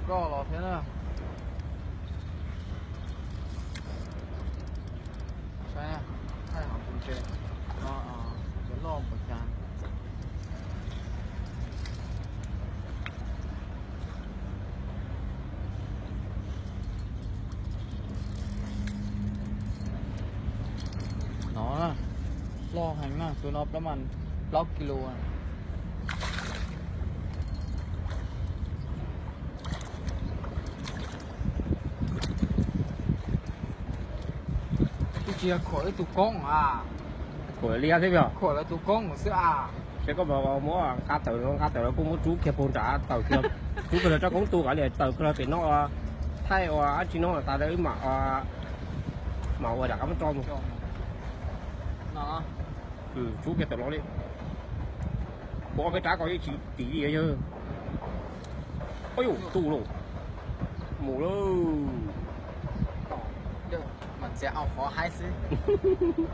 Roj los thiab na. Saib, thaij hauv tus ntses no, cov loj npaum cas. No, loj heev na, tus no plaub mas plaub kilo. Twb tsis yog khuam ib tug koob a. Khuam liab thiab yog. Khuam lawv tus koob xwb a. Seb koj muab nqa tawm, nqa tawm los kuj muab rub kiag puag nrad tawm kiag. Rub kiag los rau koob tu kav liam tawm kiag los pem no thaij ua dab tsi no tas lawm mam, mam ua rov qab muab tso mus. Rub kiag tawm los li. Ua peb rab ko yeej tsis tim li yawg. Ua yus tu lauj. Mus lauj. Mas txiav au qhov haib xwb.